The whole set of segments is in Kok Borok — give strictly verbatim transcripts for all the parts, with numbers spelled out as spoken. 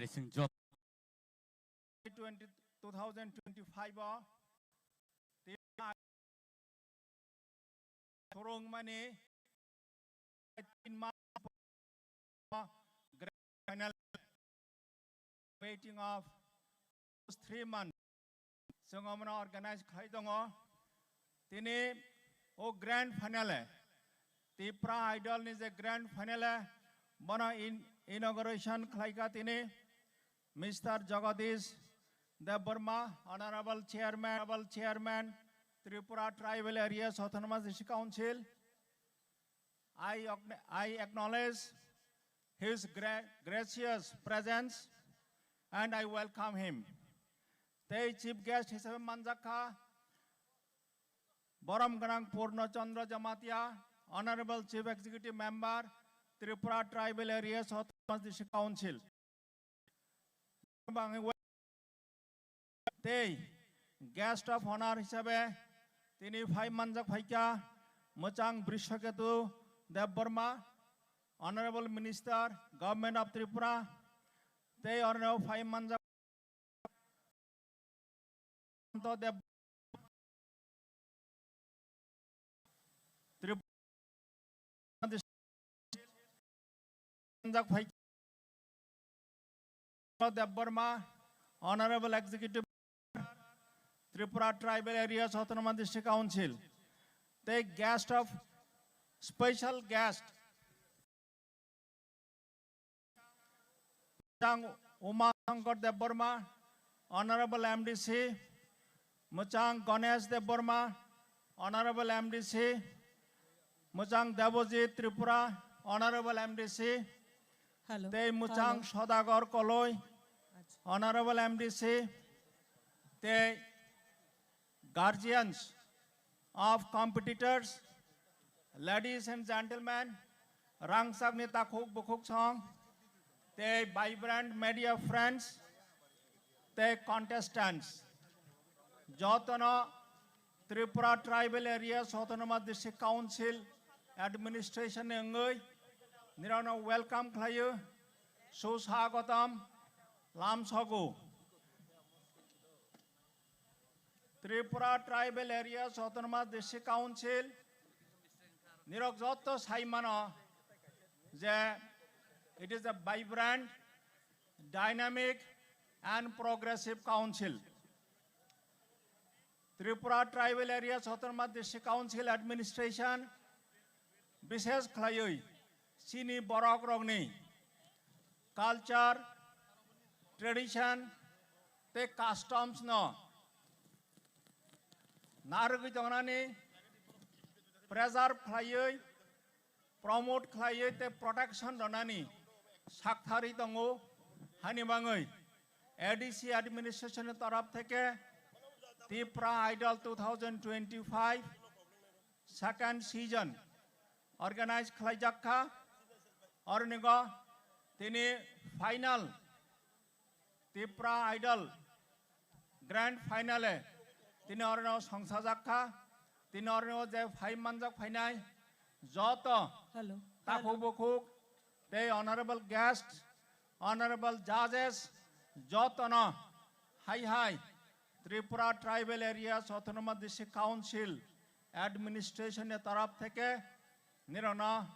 Sing jot. Twenty, two thousand twenty-five o Tripura Surung mani tin mas grand final waiting of three months. Chwng omono organize khlai tongo. Tini o grand final e, Tripura Idol ni je grand final e, bono in-, inauguration khlaika tini Mister Jagadish Debbarma, Honorable Chairman, Honorable Chairman, Tripura Tribal Areas Autonomous District Council. I, acknow-, I acknowledge his gra-, gracious presence and I welcome him. Tei chief guest hisabe manjakha borom gwnang Purno Chandra Jamatia, Honorable Chief Executive Member, Tripura Tribal Areas Autonomous District Council. Bangwi we-, tei guest of honor hisabe tini phai manjak phaikha Mwchang Brishaketu Debbarma, Honorable Minister, Government of Tripura, tei orno phai manjak Deb Tripura Debbarma, Honorable Executive Tripura Tribal Areas Autonomous District Council, tei guest of special guest, Mwchang Uma Shankar Debbarma, Honorable M D C, Mwchang Ganesh Debbarma, Honorable M D C, Mwchang Debojit Tripura, Honorable M D C, Hello. Tei Mwchang Hello. Sodagar Koloi, Acha. Honorable M D C, tei guardians of competitors, ladies and gentlemen, rangchakni takhuk bukhuk song, tei vibrant media friends, tei contestants, jotono Tripura Tribal Areas Autonomous District Council Administration ni wngwi nirokno welcome khlaio, suswagotom lamsogo. Tripura Tribal Areas Autonomous District Council nirok jotto sai mano je it is a vibrant, dynamic and progressive council. Tripura Tribal Areas Autonomous District Council Administration bishesh khlaiwi chini borok rokni culture, tradition tei customs no narwgwi tongnani, preserve khlaiwi, promote khlaiwi tei protection rwnani sakthari tongo. Hani bangwi A D C administration ni torop theke Tipra Idol two thousand twenty-five second season organize khlaijak kha. Ornigo tini final Tipra Idol grand final e tini orno songsajak kha. Tini orno je phai manjak phainai joto Hello. Takhuk Hello. Bukhuk tei honorable guest, honorable judges, jotono hai hai Tripura Tribal Areas Autonomous District Council Administration ni torop theke nirokno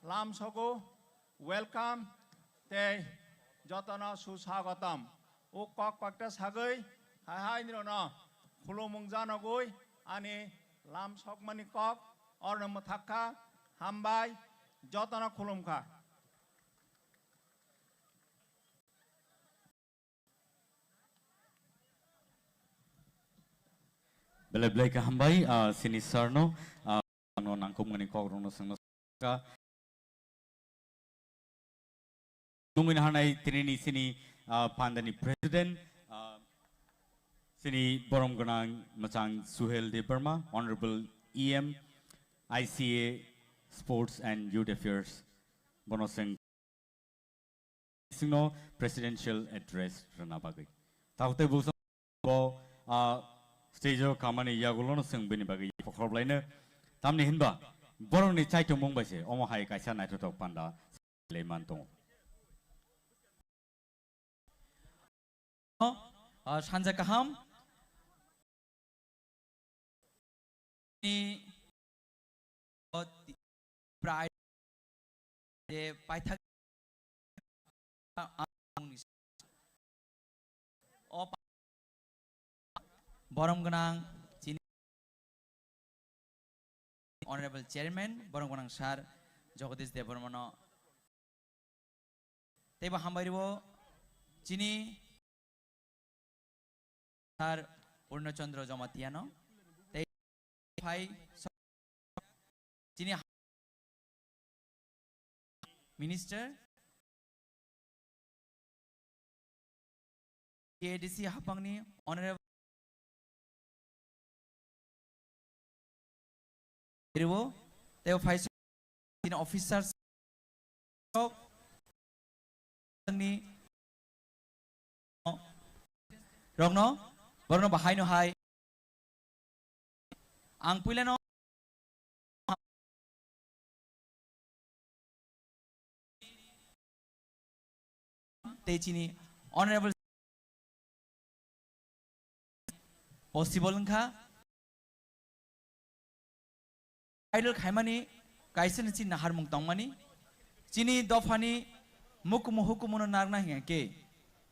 lamsogo, welcome tei jotono suswagotom. O kok kokta sagwi hai hai nirokno khulumung janogwi ani lamsokmani kok orno mwthak kha. Hambai, jotono khulum kha. Belai belai khe hambai, ah, sini sir no, ah, ano nangkukmani kok rokno swngna kha. Nungwi naharnai tini ni sini, ah, pandani president, ah, sini borom gwnang Mwchang Suhel Debbarma, Honorable E M, I C A, Sports and Youth Affairs, bono swng singno presidential address rwna bagwi. Takhuk tei bukhuk bo, ah, stage o kamani yagulono chwng bini bagwi pokhorok laino. Tamni hinba borokni chaitongmung bai se omo hai kaisa naithothok panda le man tongo. ah, sanja kaham ni, oh, ti-, pride je paithak, ah, ah, o pa-, borom gwnang chini Honorable Chairman, borom gwnang Sir Jagadish Debbarmano teibo hambai rwo chini Sir Purno Chandra Jamatia no tei phai so-, chini Minister T A D C hapangni Honorable Riwo, tei phai so-, chini officers rok ni rokno, borokno bahaino hai ang puilano tei chini Honorable possible wngkha. Idol khaimani kaisa ni chini naharmung tongmani, chini dophani mukumu hukumuno narwkna hingya khe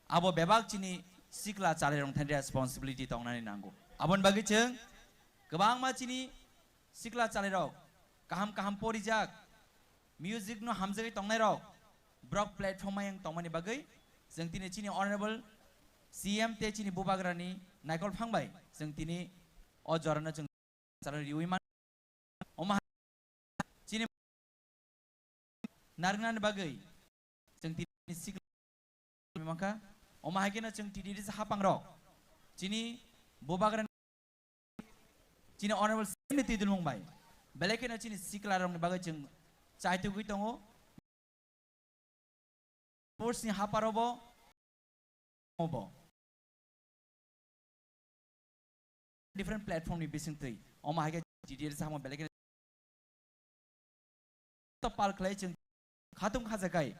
abo bebak chini sikla chalairok thani responsibility tongnani nango. Aboni bagwi chwng kwbangma chini sikla chalairok kaham kaham porijak, music no hamjagwi tongnairok, borok platform ayang tongmani bagwi chwng tini chini Honorable C M tei chini Bubagrani naikol phang bai chwng tini o jorano chwng chalo riwi man. Omo hai chini narwknani bagwi chwng tini sikla mankha. Omo hai kheno chwng T D D C hapangrok chini Bubagrani chini Honorable C M ni twi dulmung bai belai kheno chini siklarokni bagwi chwng chaitugwi tongo. Sports ni haparo bo, obo different platform ni bising twi omo hai khe T D L samo belai kheno to pal khlai chwng khatung khajakai